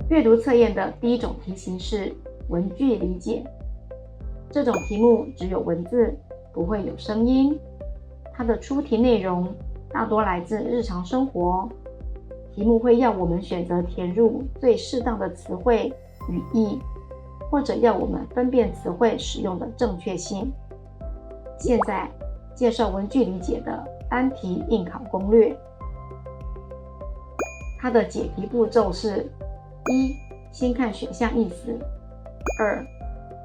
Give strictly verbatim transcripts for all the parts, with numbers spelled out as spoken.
阅读测验的第一种题型是文句理解，这种题目只有文字，不会有声音。它的出题内容大多来自日常生活，题目会要我们选择填入最适当的词汇、语义，或者要我们分辨词汇使用的正确性。现在介绍文句理解的单题应考攻略。它的解题步骤是：一、先看选项意思；二、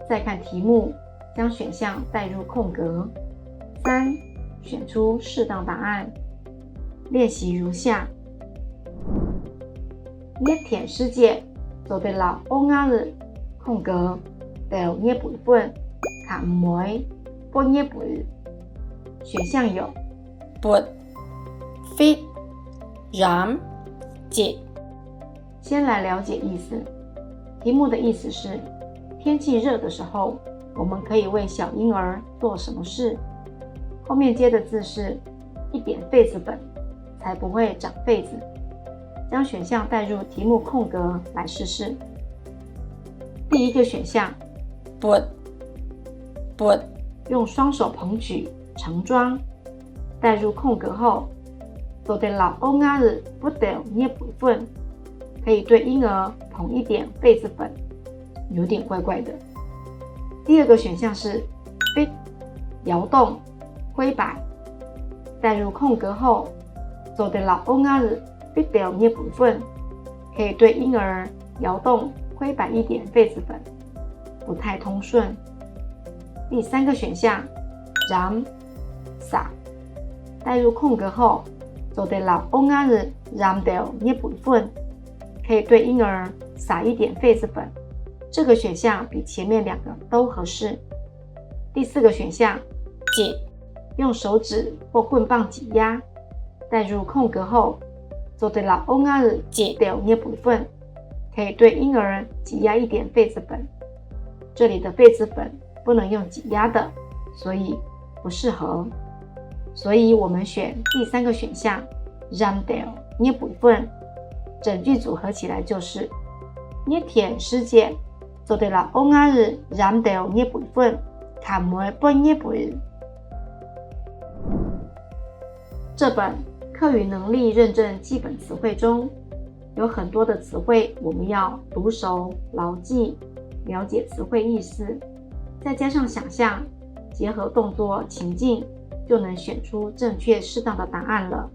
再看题目，将选项代入空格；三、选出适当答案。练习如下：熱天時節，做得摎屋下人空格，調熱培粉，較毋會發熱培。选项有：發、發、炎、熱。先来了解意思。题目的意思是，天气热的时候，我们可以为小婴儿做什么事？后面接的字是一点痱子粉，才不会长痱子。将选项代入题目空格来试试。第一个选项，拨，拨，用双手捧举盛装，代入空格后，做得摎屋下人拨調熱培粉，可以对婴儿捧一点痱子粉，有点怪怪的。第二个选项是发，摇动、挥摆，代入空格后，做得摎屋下人拨调热培粉，可以对婴儿摇动、挥摆一点痱子粉，不太通顺。第三个选项，染、洒，代入空格后，做得摎屋下人染調热培粉，可以对婴儿洒一点痱子粉。这个选项比前面两个都合适。第四个选项，挤，用手指或棍棒挤压，代入空格后，做得摎屋下人挤調热培粉，可以对婴儿挤压一点痱子粉。这里的痱子粉不能用挤压的，所以不适合。所以我们选第三个选项，染调热培粉。整句组合起来就是：热天时节，做得摎屋下人染调热培粉，較毋會發熱培。这本客语能力认证基本词汇中，有很多的词汇我们要读熟、牢记，了解词汇意思，再加上想象，结合动作情境，就能选出正确适当的答案了。